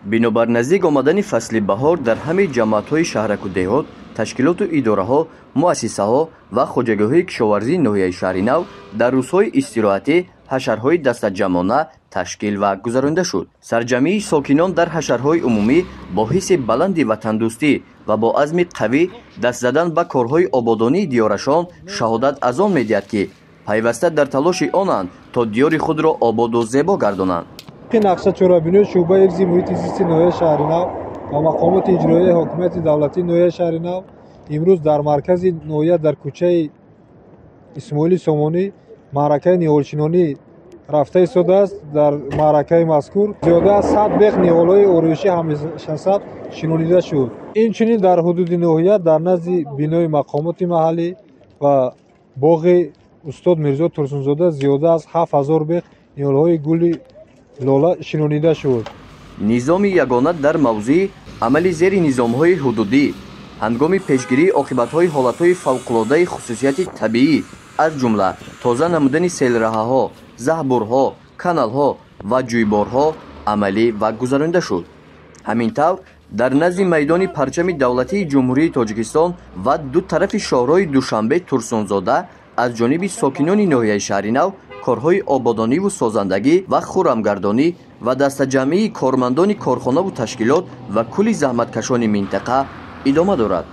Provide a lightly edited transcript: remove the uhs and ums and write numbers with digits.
Бинобар наздик омадани фасли баҳор дар ҳамаи ҷамоатҳои шаҳраку деҳот, ташкилоту идораҳо, муассисаҳо ва хоҷагиҳои кишоварзии ноҳияи Шаҳринав дар рӯзҳои истироҳатӣ ҳашарҳои дастаҷамъона ташкил ва гузаронида шуд. Сарҷамъии сокинон дар ҳашарҳои умумӣ бо ҳисси баланди ватандӯстӣ ва бо азми қавӣ даст задан ба корҳои ободонии диёрашон шаҳодат аз он медиҳад, ки пайваста дар талоши онанд, то диёри худро ободу зебо гардонанд. Нақша чорабиниҳои шӯъбаи ҳифзи муҳити зисти ноҳияи Шаҳринав ва мақомоти иҷроияи ҳокимияти давлатии ноҳияи Шаҳринав имрӯз дар маркази ноҳия дар кӯчаи Исмоили Сомонӣ маъракаи ниҳолшинонӣ рафта истодааст. Дар маъракаи мазкур зиёда аз 100 бех ниҳолҳои ороишӣ ҳамешасабз шинонида шуд. Инчунин дар ҳудуди ноҳия дар назди бинои мақомоти маҳаллӣ ва боғи устод Мирзо Турсунзода зиёда аз 7000 бех ниҳолҳои гули лола шинонида шуд. Низоми ягона дар мавзӯи амали зери низомҳои ҳудудӣ ҳангоми пешгирии оқибатҳои ҳолатҳои фавқулодаи хусусияти табиӣ, аз ҷумла тоза намудани селраҳаҳо, заҳбурҳо, каналҳо ва ҷӯйборҳо амалӣ ва гузаронида шуд. Ҳамин тавр, дар назди майдони парчами давлатии Ҷумҳурии Тоҷикистон ва ду тарафи шоҳроҳи Душанбе Турсунзода аз ҷониби сокинони ноҳияи Шаҳринав корҳои ободониву созандагӣ ва хуррамгардонӣ ва дастаҷамъии кормандони корхонаву ташкилот ва кулли заҳматкашони минтақа идома дорад.